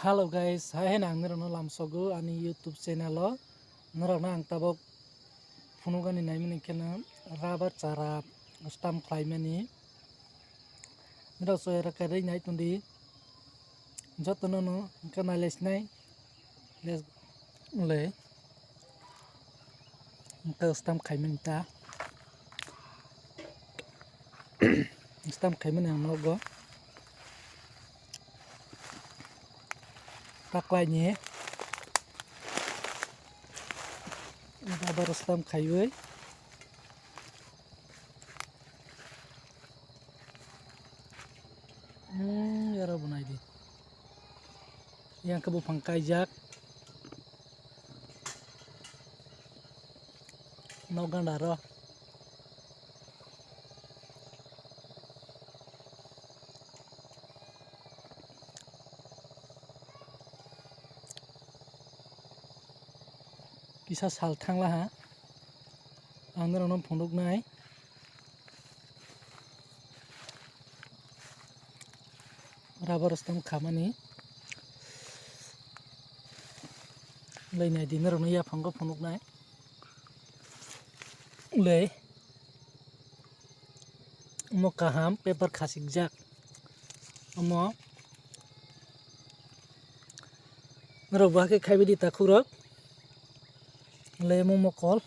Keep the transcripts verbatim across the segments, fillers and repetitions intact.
Hello guys, hai hai nang nirokno lamsogo ani YouTube channel o. Norokno ang tabok phunukani naimani kheno rubber chara stamp khlaimani. Norok soyara karwi nai tongdi. Jotono no hwnkhe nailai sinai. Let's le. Hwnkhe stamp khaimani ta. Stamp khaimani ang nogo. Taklaini. Rubber stamp khaiwi. Hmm, yara bo naidi. Yang khe buphang kaijak. Nok ganda ro. Kisa sal thangla ha. Ang norokno phunuknai. Rubber stamp khamani. Lainai di norokno yaphango phunuknai. Lei. Omo kaham paper khasikjak. Omo norok bo hakhe khaibai di takhukrok. Lei omo mokol.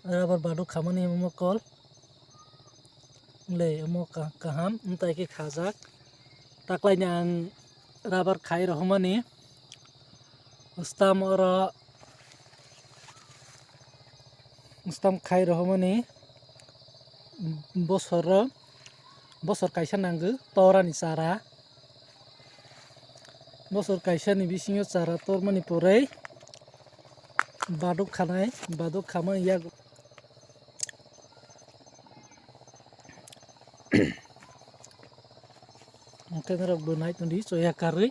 Rubber baduk khamani omo mokol. Lei omo ka-, kaham, mwtai khe khajak. Taklaini ang rubber khai rohormani. Stamp oro, stamp khai rohormani bosoro, bosor kaisa nangwi torani chara. Bosor kaisani bisingo chara tormani pore baduk khanai, baduk khamani yak. Hwnkhe norok bo nai tongdi choya karwi.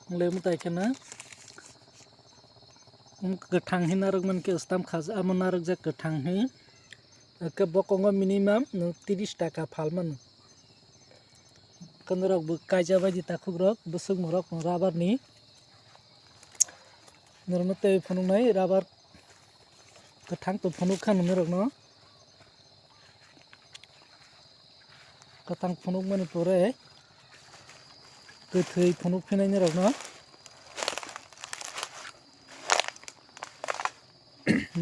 Hwnle mwtai kheno kwthang hinwi narwkmani khe stamp khaja, amo narwkjak kwthang hinwi. Hwnkhe bokongo minimum nwng tris taka phalmano. Hwnkhe norok bo kaijak bai di takhukrok, bwswk morok rubber ni. Norokno tei phunuknai rubber kwthang to phunuk kha norokno. Kwthang phunukmani pore kwthwi phunuk phinai norokno.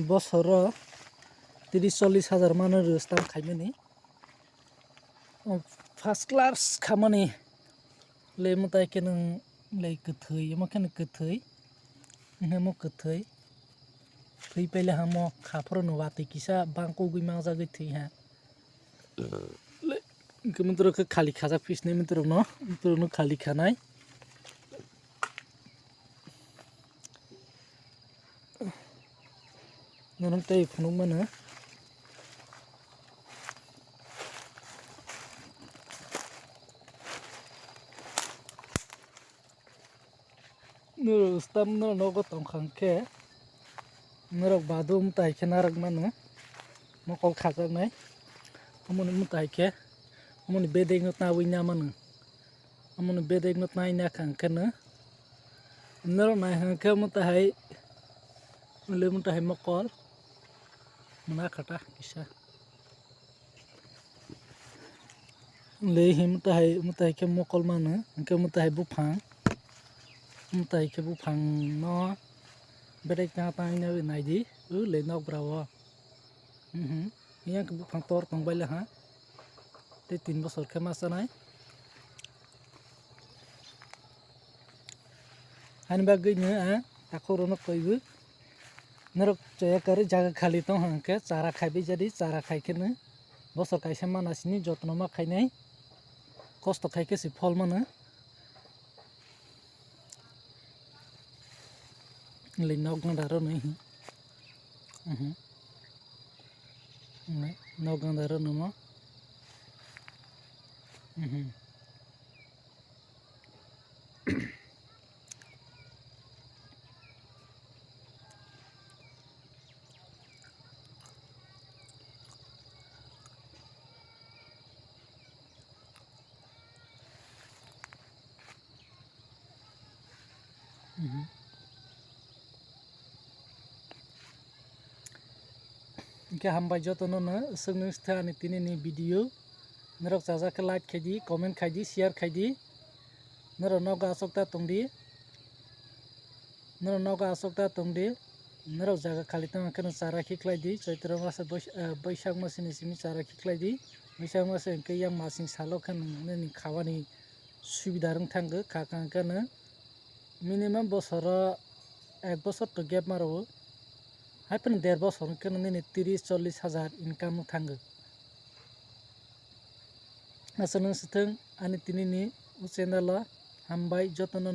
Bosoro tris chollish hajar mano rw stamp khaimani. First class khamani le mwtai khe nwng le kwthwi, omo khe nwng kwthwi, omo kwthwi. Thwi paile hamo kha phuru no watwi kisa bang kugui mangjagwi thwi ha. Le, hwnkhe mwtrok khe khali khajak pis nai mwtrok no, mwtrok no khali khanai. Norok tei phunuk mano. Norok stamp no nogo tong kha hwnkhe, norok badum tai khe narwk mano, mokol khajaknai, omoni mwtai khe, omoni bedek no tawi na mano, omoni bedek no tai na kha hwnkhe no, norok nai kha hwnkhe mwtai hai, le mwtai hai mokol, mwnakha ta kisa. Lei him mwtai, mwtai khe mokol mano, hwnkhe mwtai buphang, mwtai khe buphang no bedek ta tang nai di, o lei nok bra o. Mhm. Yang khe buphang tor tong bai le ha. Tei tin bosor khe ma chanai. Ani bagwi no ang takhuk rwno koi bo. Norok chaya karwi jaga khali tong hwnkhe chara khaibai jadi, chara khai khe no bosor kaisa mana sini jotno ma khainai, kosto khai khe se phol mano. Lei nok ganda rw nai. Mhm. Nok ganda rw nai mo. Mhm. Hingke hambai jotono no, aswk nung sitha ani tini ni video. Norok chajak khe like khai di, comment khai di, share khai di. Norok nogo aswk ta tong di. Norok nogo aswk ta tong di. Norok jaga khali tong khe no chara khiklai di. Choitro masa Bois-, eh, Boisak masa ni simi chara khiklai di. Boisak masa hingke yang masing salo khe nini khawani subida rwng thango, kha kha khe no. Minimum bosoro ek bosor to gap ma rwo. Hai phano der bosor hwnkhe no nini tris chollis hajar income wng thango. Aswk nung swthwng ani tini ni o channel o hambai jotono.